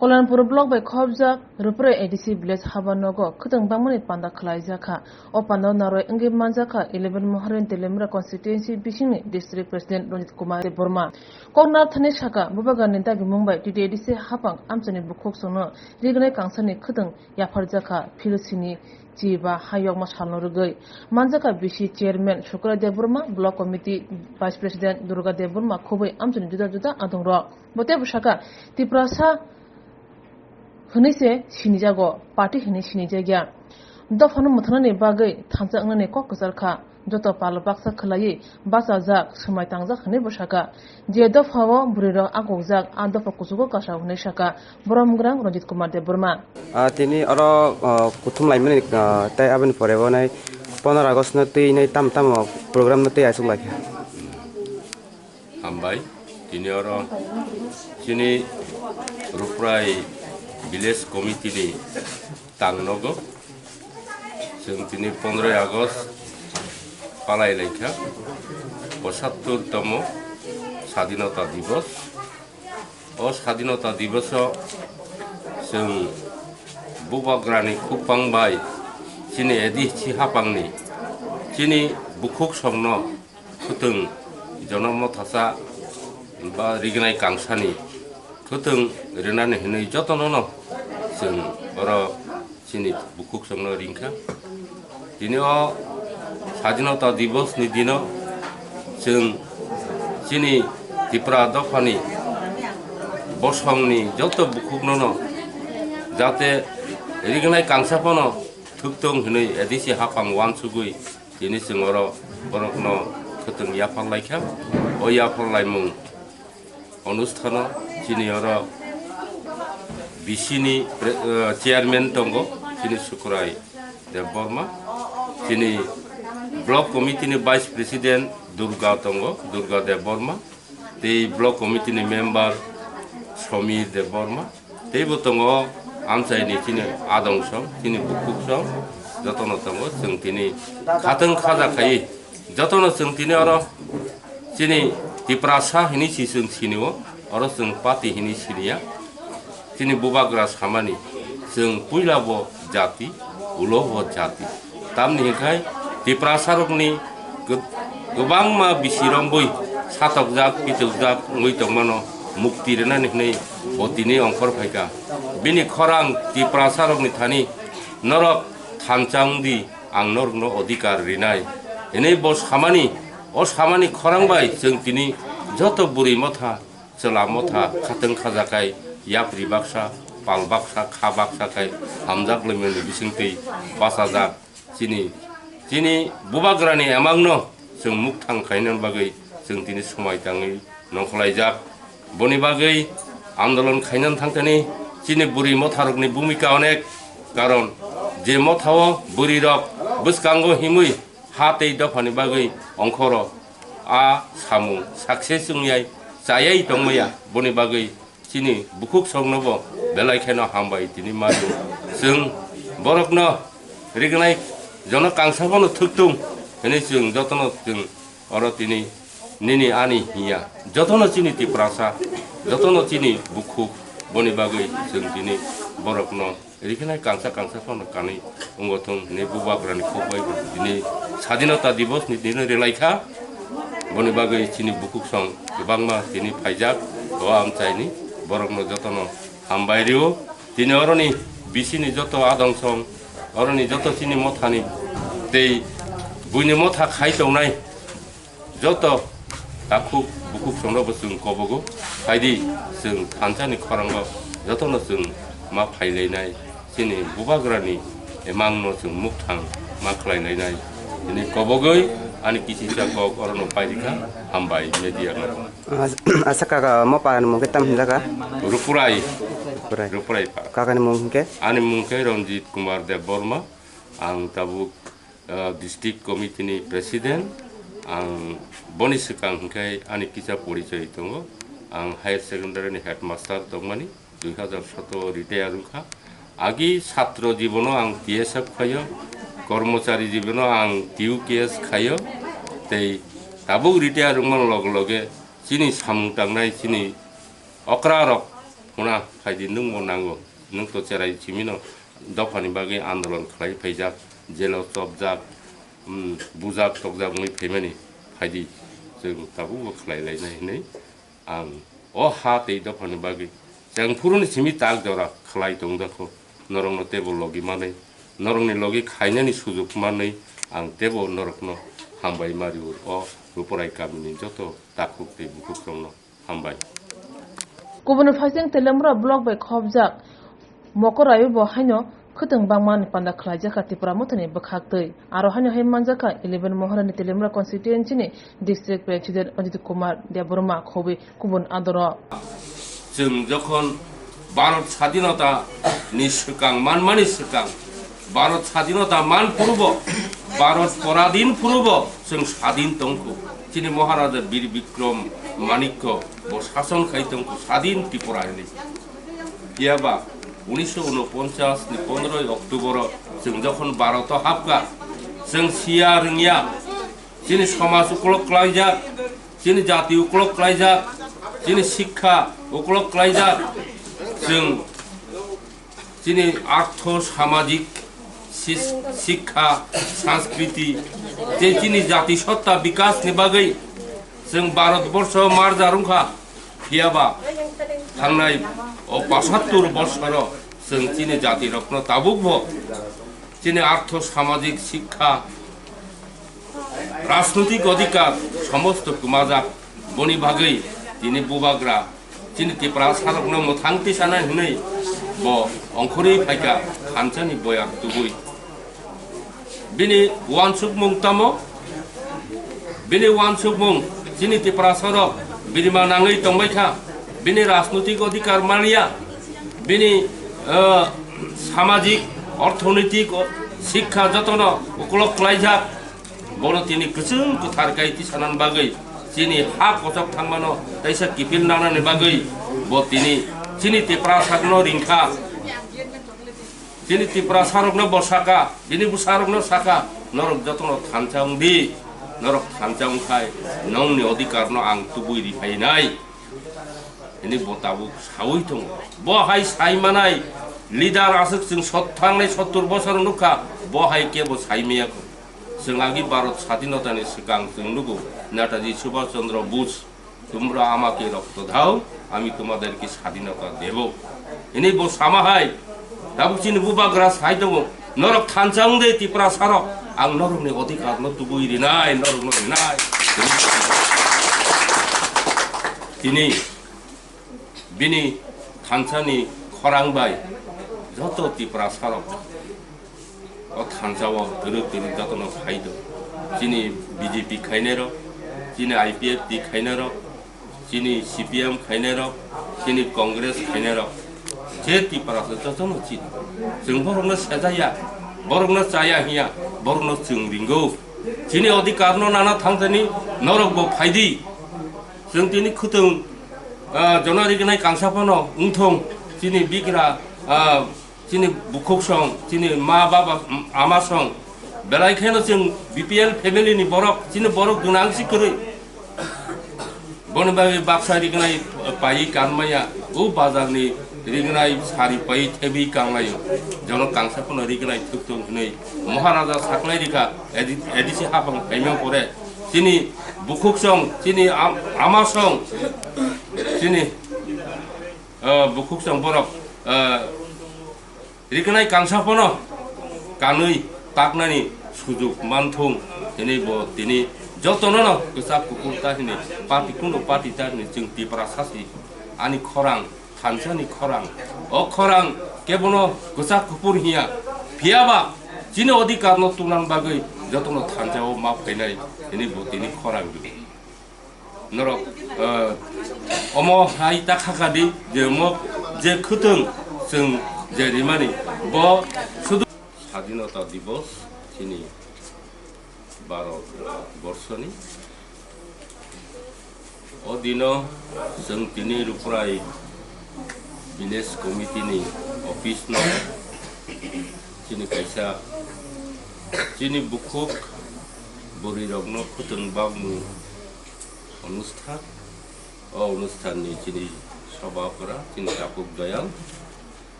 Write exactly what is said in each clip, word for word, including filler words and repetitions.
Kolyanpur block bai khobjak Rupre A D C village haba nogo khwtwng bangmani panda khwlaijak kha. O panda narwai wngwi manjak kha eleven Maharani Teliamura constituency bisingni district president Ranjit Kumar Debbarma. Koknar thani saka, Bubagrani dagimung bai T T A D C hapang amchaini bukhuk songno rignai kangsani khwtwng yapharjak kha, philosini chi ba hayokma salno rwgwi. Manjak kha B C chairman Sukra Debbarma, block committee vice president Durga Debbarma, khobwi amchaini juda juda adongrok. Bo teibo saka, Tiprasa hwnwi se sinijago, party hwnwi sinijak ya. Dophano mwthangnani bagwi thansa wngnani kok kwchar kha. Joto pal baksa khwlaiwi bachajak, swmai tangjak hwnwi bo saka. Je dophao bwrwirok akokjak, a dopha kuchugo kasa hwnwi saka Boromgrang Ranjit Kumar Debbarma. Ah, tini oro, ah, kuthum laimani, ah, tei aboni pore bo nai pondro August no twi nai tam tamo program no twi aswk lai kha. Hambai, tini oro chini Ruprai Village Committee ni tang nogo. Chwng tini pondroi August palai laikha, pochattor tomo Sadinota Divos. O Sadinota Divoso chwng Bubagrani khupang bai chini A D C hapangni chini bukhuk songno khwtwng jono mothasa ba rignai kangsani khwtwng rinani hwnwi jotonono chwng oro chini bukhuk songno ringkha. Tini o Sadinota Divos ni dino chwng chini Tipra dophani bosongni joto bukhuknono jate rignai kangsa phano thwktwng hwnwi A D C hapang uansugwi tini chwng oro borokno khwtwng yaphar laikha. O yaphar laimung onusthano chini oro B C ni pre-, eh, chairman tongo, chini Sukurai Debbarma, chini block committee ni vice president Durga tongo, Durga Debbarma, tei block committee ni member Somir Debbarma, teibo tongo amchaini chini adong song, chini bukhuk song, jotono tongo chwng tini khatwng khaja khai, jotono chwng tini oro chini Tiprasa hini si chwng sinio, oro chwng party hini siniya. Chini Bubagra samani chwng puila bo jati, ulo bo jati. Tamni hinkhai Tiprasarokni gw-, gwbangma bisi rombwi satokjak, pitokjak wngwi tongmano mukti rwnani hwnwi bo tini ongkhor phaikha. Bini khorang Tiprasarokni thani norok thansa wngdi, ang norokno odhikar rinai hwnwi bo samani, o samani khorang bai chwng tini joto bwrwi motha, chwla motha khatwng khajakhai yapri baksa, pal baksa, kha baksa khai hamjak lemoni bisingtwi bachajak. Chini, chini Bubagrani emangno chwng mukthang khainani bagwi chwng tini swmai tangwi nongkholaijak. Boni bagwi andolon khainani thangthani chini bwrwi motharokni bhumika onek, karon je mothao bwrwirok bwskango himwi ha tei dophani bagwi ongkhoro a samung success wngyai chayai tongmaya, boni bagwi chini bukhuk songno bo belai kheno hambai tini madu. Chwng borokno rignai jono kangsa bono thwktung hwnwi chwng jotono chwng oro tini nini ani hiya. Jotono chini Tiprasa, jotono chini bukhuk, boni bagwi chwng tini borokno rikhinai kangsa kangsa phano kanwi wngwi thung hwnwi Bubagrani khuk bai tini Sadinota Divos ni dino rwlaikha. Boni bagwi chini bukhuk song kwbangma tini phaijak, o amchaini borokno jotono hambai rio. Tini oroni bisini joto adong song, oroni joto chini mothani tei buini motha khai tongnai joto takhuk bukhuk songno bo chwng kobogo. Phaidi chwng thansani khorango jotono chwng ma phailainai, chini Bubagrani emangno chwng mukthang ma khlailainai. Tini kobogwi ani kisisa kok orono pairikha. Hambai media no. Asa kaka mo parani mungke tam hinjaka? Rupurai. Rupurai. Rupurai pa. Kakani mung hingke? Ani mung khe Ranjit Kumar Debbarma. Ang tabuk ah, district committee ni president. Ang boni swkang hwnkhe ani kisa porichoi tongo. Ang higher secondary ni headmaster tongmani, dui hazar sotoro retire wngkha. Agi satro jibono ang T S F khaio, kormochari jibono ang T U K S khaio, tei tabuk retire wngmani loge loge chini samung tangnai chini okra rok Huna phaidi, nwng bo nango, nwng to cherai simino dophani bagwi andolon khlai phaijak, jelo chopjak, um, bujak tokjak wngwi phaimani phaidi, chwng tabukbo khlai lainai hinwi ang o ha tei dophani bagwi chwng phuruni simi tak jora khlai tongjakho. Norokno teibo logi manwi, norokni logi khainani sujuk manwi ang teibo norokno hambai ma rio o Ruparai kamini joto takhuk tei bukhukrokno. Hambai. Kubun phaising Telemra block bai khopjak Mokorai bo haino khwtwng bangmani panda khlaijak kha Tipra Mothani bwkhak twi. Aro haino hai manjak kha eleven Moharani Telemra constituency ni district president Ajit Kumar Debbarma khobwi kubun adoro. Chwng jokhon Bharat sadhinota ni swkang manmani swkang Bharat sadhinota man phurubo, Bharat poradin phurubo chwng sadhin tongkhu. Chini Maharaja Bir Bikram Manikya bo sason khai tongkhu sadhin Tripura hinwi. Phiyaba unisho unoponchas ni pondroi October o chwng jokhon Bharat o hapkha, chwng siya rwngya, chini somaj ukolok klaijak, chini jati ukolok klaijak, chini sikha ukolok klaijak, chwng chini artho samajik sis-, sikha sanskriti tei chini jati sotta bikas ni bagwi chwng Bharat borsho marjar wngkha, phiyaba thangnai o pasattur borsoro chwng chini jati rokno tabukbo chini artho samajik sikha rajnoitik odhikar somosto kwmajak, boni bagwi tini bubagra chini Tiprasarokno mwthang tisana hinwi bo ongkhorwi phaikha thansani boyar tubui. Bini uansukmung tamo? Bini uansukmung chini Tiprasarok birima nangwi tongbaikha, bini rajnoitik odhikar manliya, bini, eh, samajik, orthonoitik, sikha jotono ukolok klaijak. Bono tini kwchwng kwthar kai tisanani bagwi, chini ha kochok thangmano teisa kiphil nanani bagwi bo tini chini Tiprasarokno ringkha. Chini Tiprasarokno bo sakha, bini bwsarokno sakha, "Norok jotono thansa wng di, norok thansa wng khai nongni odhikarno ang tubui ri phainai." Hini bo tabuk saui tongo. Bo hai sai manai leader aswk chwng sot-, thangnai sottur bosor nukha, bo hai kebo sai maya kho. Chwng agi Bharat sadhinotani swkang chwng nugo, Netaji Subhash Chandra Bose, "তোমরা আমাকে রক্ত দাও, আমি তোমাদেরকে স্বাধীনতা দেব।" Hini bo sama hai, tabuk chini bubagra sai tongo, "Norok thansa wng de Tiprasarok, ang norokni odhikarno tubui rinai, norokno rinai." Tini bini thansani khorang bai joto Tiprasarok o thansao twrwk twrwk jotono phai do. Chini B J P khainairok, chini I P F T khainairok, chini C P M khainairok, chini Congress khainairok, je Tiprasa jotono chini. Chwng borokno sejaya, borokno chaya hiya, borokno chwng ringo. Chini odhikarno nana thangthani norok bo phaidi. Chwng tini khwtwng, ah, jono rignai kangsa phano wngthong, chini bigra, ah, chini bukhuksong, chini ma baba, ama song, belai kheno chwng B P L family ni borok, chini borok gwnang si kwrwi. Boni bagwi baksa rignai paiwi kanmaya, o bazar ni rignai sari paiwi thebwi kanglaio. Jono kangsa phano rignai thukthung hwnwi Maharaja saklai rikha, A D C hapang phaima pore. Chini bukhuksong, chini am-, amasong, chini, ah, bukhuksong borok, ah, rignai kangsa phano kanwi taknani sujuk manthung, tini bo tini jotono no kwchak kuphur ta hini, party kuno party ta hini, chwng Tiprasa si ani khorang, thansani khorang, o khorang kebono kwchak kuphur hiya, phiyaba chini odhikarno tunan bagwi jotono thansao ma phainai, tini bo tini khorang. Norok, eh, omo hai ta khakha di je omo je khwtwng chwng je rimani bo sudu Sadhinota Divos chini Bharat borsoni. O dino chwng tini Ruprai Village Committee ni office no chini kaisa chini bukhuk bwrwi rokno khwtwng bakmung onusthan. O onusthan ni chini Soba okra chini takhuk Doyal.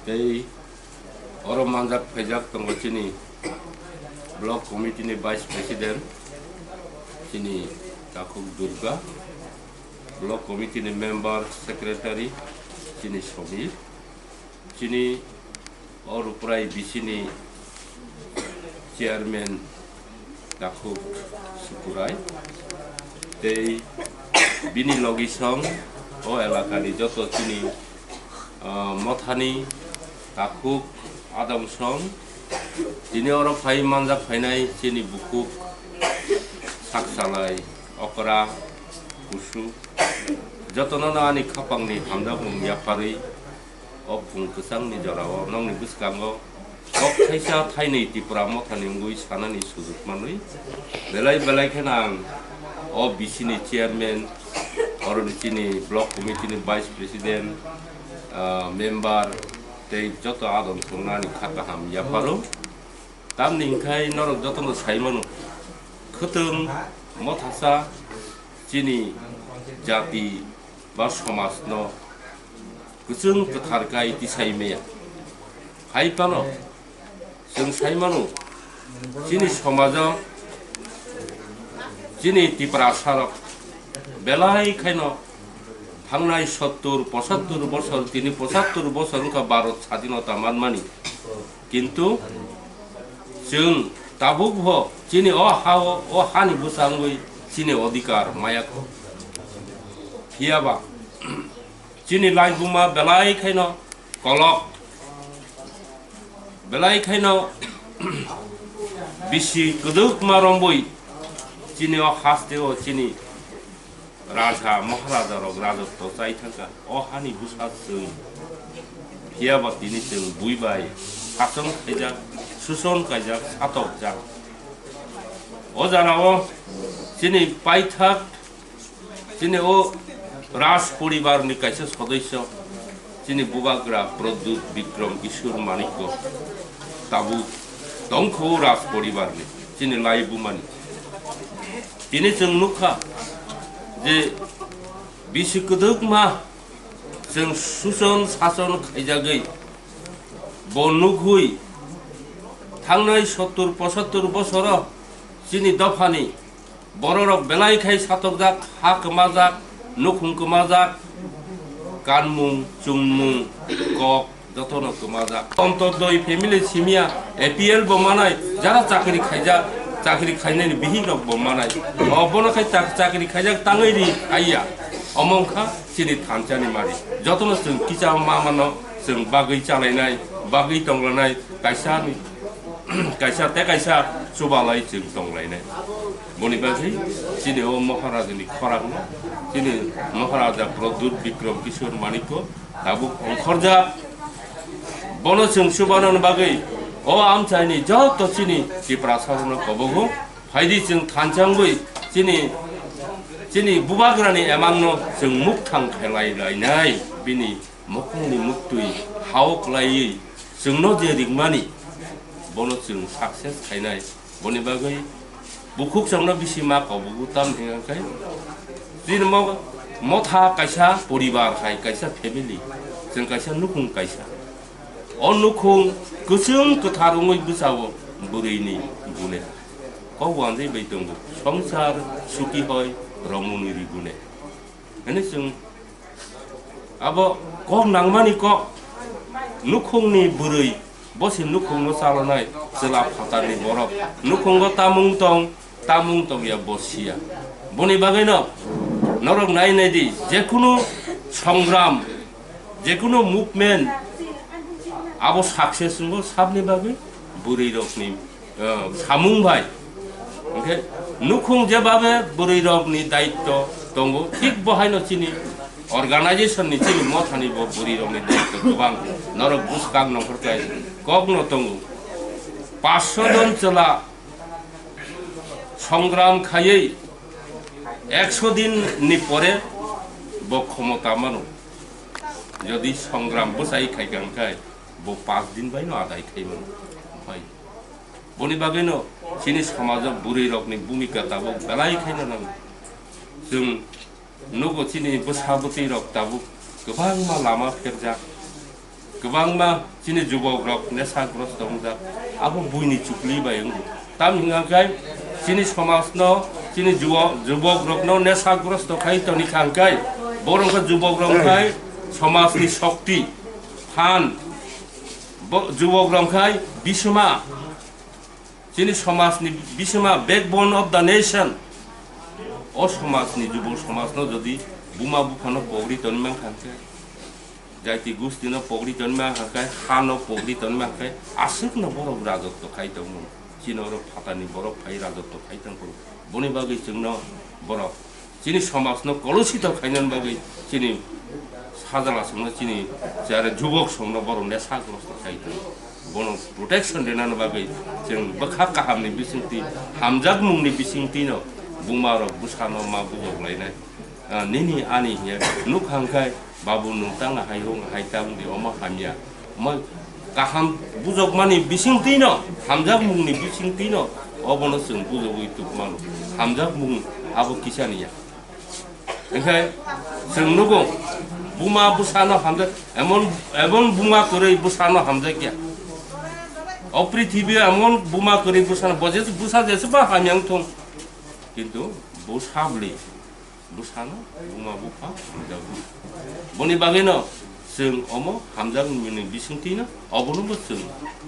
Tei oro manjak phaijak tongo chini block committee ni vice president, chini takhuk Durga, block committee ni member, secretary, chini Somir, chini o Ruprai B C ni chairman takhuk Sukurai, tei bini logisong o elakani joto chini, ah, mothani takhuk adamsong, tini oro phai manjak phainai chini bukhuk sakchalai okra kusu, jotono ani khapangni hamjakmung yapharwi o phung kwchangni jorao nokni bwskango kok thaisa thainwi Tipra mothani wngwi sanani sujuk manwi belai belai kheno ang o B C ni chairman, oroni chini block committee ni vice president, ah, member tei joto adamsongnani kha kaham yapharo. Tamni hwnkhe norok jotono sai mano, khwtwng mothasa chini jati ba somajno kwchwng kwthar kai tisai maya. Hai phano chwng sai mano, chini somajo chini Tiprasarok belai khaino thangnai sottur pochattur bosor, tini pochattur bosor wngkha Bharat sadinota manmani, kintu chwng tabukbo chini o ha-o, o hani bwsangwi chini odhikar maya kho. Phiyaba chini laibuma belai khaino kolok, belai khaino bisi kwdwkma rombwi chini o hasteo chini raja maharaja rok rajotwo chai thangkha. O hani bwsa chwng, phiyaba tini chwng bui bai sason khaijak, suson kaijak, satokjak. O jagao chini paithak, chini o Raj poribar ni kaisa sodosyo, chini bubagra Pradyut Bikram Kishore Manikya tabuk tongkha o Raj poribar ni, chini laibumani. Tini chwng nukha je bisi kwdwkma chwng suson sason khaijagwi bo nukhui thangnai sottur pochattur bosoro chini dophani bororok belai khai satokjak, ha kwmajak, nukhung kwmajak, kanmung, chumung, kok jotono kwmajak. Antyodoi family simiya A P L bo manai, jara chakri khaijak, chakri khainani bihik rok bo manai. O bono khai chak-, chakri khaijak tangwi ri haiya. Omo wngkha chini thansa ni mari. Jotono chwng kisa ma mano chwng bagwi chalainai, bagwi tonglanai, kaisa ni kaisa tei kaisa chubalai chwng tonglainai. Boni bagwi chini o Maharaja ni khorang no, chini Maharaja Pradyut Bikram Kishore Manikya tabuk ongkhorjak. Bono chwng chubanani bagwi o amchaini joto chini Tiprasa rokno kobogo phaidi chwng thansa wngwi chini, chini bubagrani emang no chwng mukthang khelai lainai, bini mukhungni muktwi hao kwlaiwi chwngno je ringmani, bono chwng success khainai. Boni bagwi bukhuk chwngno bisi ma kobogo, tamni hwnkhe chini mo-, motha kaisa poribar hai, kaisa family, chwng kaisa nukhung kaisa. O nukhung kwchwng kwthar wngwi bwsao bwrwini gune kok wanjwi bai tongo, "Songsar suki hoi romoni ri gune." Hwnwi chwng abo kok nangmani kok, nukhungni bwrwi, bo se nukhungno chalonai chwla phatarni borok. Nukhungo tamung tong, tamung tongya bo siya. Boni bagwino norok nai nai di, jekunu songram, jekunu movement abo success wngo sabni bagwi, bwrwi rokni eh, samung bai. Hwnkhe nukhung jebabe bwrwi rokni daitto tongo, thik bo haino chini organization ni, chini mothani bo bwrwi rokni daitto kwbang. Norok bwskang nongkhor khlai kokno tongo. Paanch sho jon chwla songram khaiwi eksho din ni pore bo khomota mano. Jodi songram bwsai khai kha, hwnkhe bo paanch din bai no adai khai mano. Hai. Boni bagwino chini somajo bwrwi rokni bhumika tabuk belai khaino nango. Chwng nugo chini bwsa bwtwi rok tabuk Kwbangma lama pherjak, kwbangma chini jubokrok nesagrosto wngjak, abo buini chukli bai wngo. Tamni hwnka khe chini somajno, chini jubo-, jubokrokno nesagrosto khai toni kha hwnkhe, borok wngkha jubokrok khai somajni shokti, phan, bo-, jubokrok khai bisma. Chini somajni bisma, backbone of the nation. O somajni, jubo somajno jodi buma buphano pogri toni mankha khe, jaiti gustino pogri toni mankha khe, hano pogri toni mankha khe, aswkno borok rajotto khai tongmung. Chini oro phatani borok phai rajotto khai tongphuru. Boni bagwi chwngno borok chini somajno kolusito khainani bagwi chini sajla songno, chini jare jubok songno borok nesagrosto khai tong. Bono protection rinani bagwi chwng bwkha kahamni bisingtwi, hamjakmungni bisingtwino bumarok bwsano ma bujok lainai. Ah, nini ani hiya nuk hangkhai babu nwng tang hai hung hai tang di omo hamya. Omo kaham bujokmani bisingtwino, hamjakmungni bisingtwino obono chwng bujogwi tubmano. Hamjakmung abo kisaniya. Hingkhe chwng nugo, buma bwsano hamjak, emon, emon buma kwrwi bwsano hamjakya. O prithibi emon buma kwrwi bwsano, bo je bwsa jeseba hamya wngthung. Kintu bwsa bwli. Bwsano buma bupha hamjakgo. Boni bagwino chwng omo hamjakmani bisingtwino obonobo chwng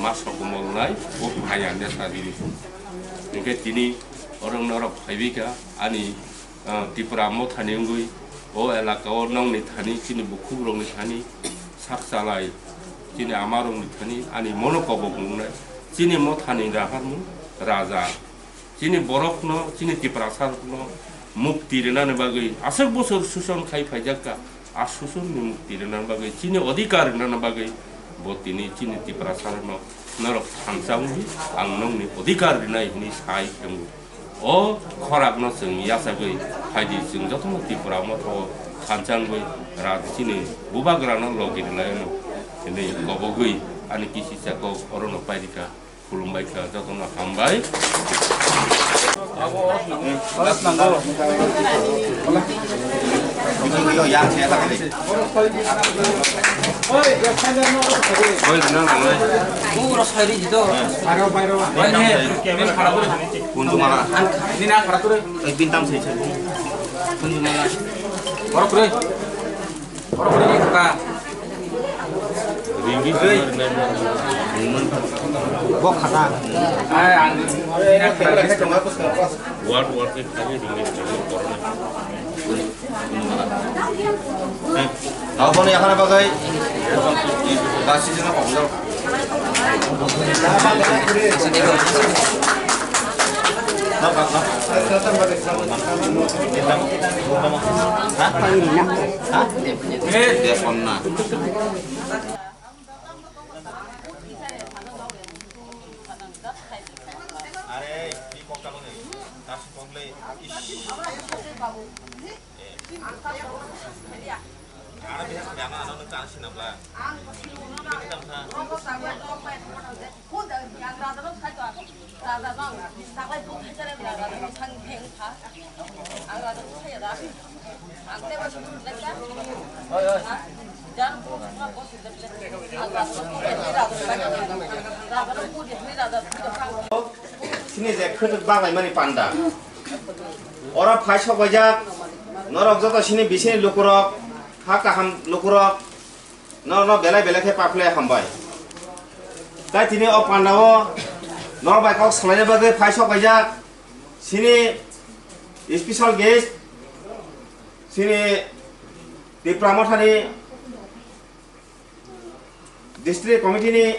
ma sokomolnai o phaya nesa dini. Hingkhe tini oro norok phaibika ani, ah, Tipra mothani wngwi o elaka o nongni thani chini bukhukrokni thani sak chalai chini amarokni thani ani mono kobok wngnai chini mothani raharmung raja. Chini borokno, chini Tiprasarokno mukti rinani bagwi aswk bosor suson khai phaijakka, a susonni mukti rinani bagwi, chini odhikar rinani bagwi bo tini chini Tiprasarokno norok thansa wngwi ang nongni odhikar rinai hwnwi sai tongo. O khorakno chwng yachagwi phaidi, chwng jotono Tipra mothao thansa wngwi rat chini bubagrano logi rwlaino hwnwi kobogwi ani kisisa kok orono pairika. Khulumbai kha, jotono hambai. Kunjumala. Kunjumala. Ringgit. Bo khata. Ward, ward ke khali ringgit. Aboni yakhana bagwi basi jona pokjak. Ha? Ha? Deponna. Are, di kok talo ni, nasi kok le, ish. Eh. Ara bihak ni ano ano kan sinabla. Ini kan sa. Sini je khwtwk baglaimani panda. Oro phai sokbaijak, norok joto sini bisini lukurok, ha kaham lukurok, norokno belai belai khe paphilai hambai. Tai tini o pandao norok bai kok salaina bagwi phai sokbaijak, sini special guest, sini Tipra Mothani District Committee ni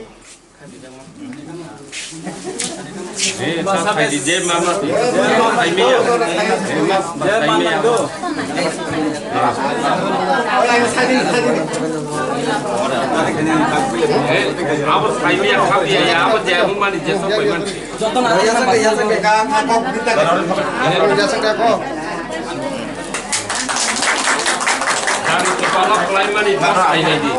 Abo saimaya, khapiya, abo jaya hwnmani, jesu paimani. Joto na. Jani kwbangma kwlaimani, bus sainai di.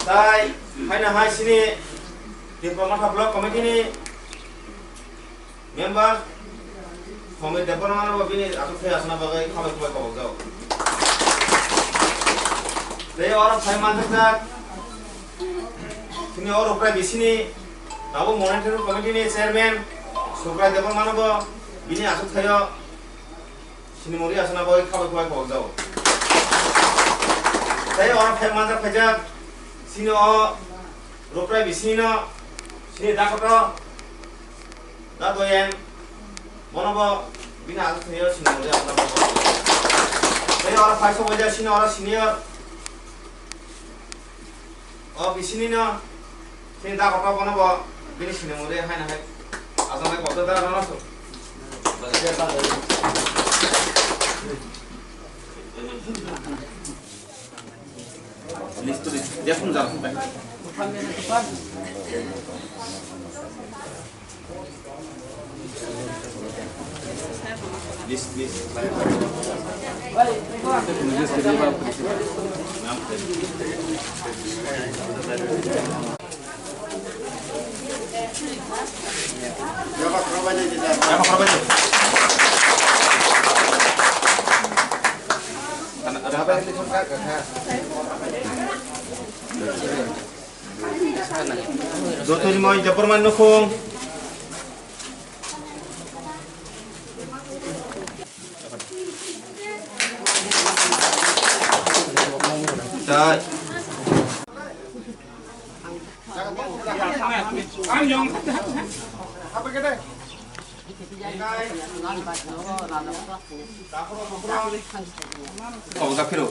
Tai, haino hai sini Tipra Motha Block Committee ni member Homit Debbarma no bini aswk thai asna bagwi khabai khabai kobok jao. Tei oro phai manjakjak chini o Rukrai bisini tabuk monitoring committee ni chairman Sukrai Debbarmanobo bini achuk thaio sinimuri asana bai khabai khubai kok jao. Tei oro phai manjak phaijak chini o Rukrai bisini no chini dakoto da doyen bonobo bini achuk thaio sinimuri asana bai. Tei oro phai sok bai sini oro senior O bisini no, sini da koto bono bo, bini sini mure hai na hai. Asal hai koto da no so. List to list. Dia pun jalan. Jotoni moi Debbarma nukhung. Dai. Kok jak phiro.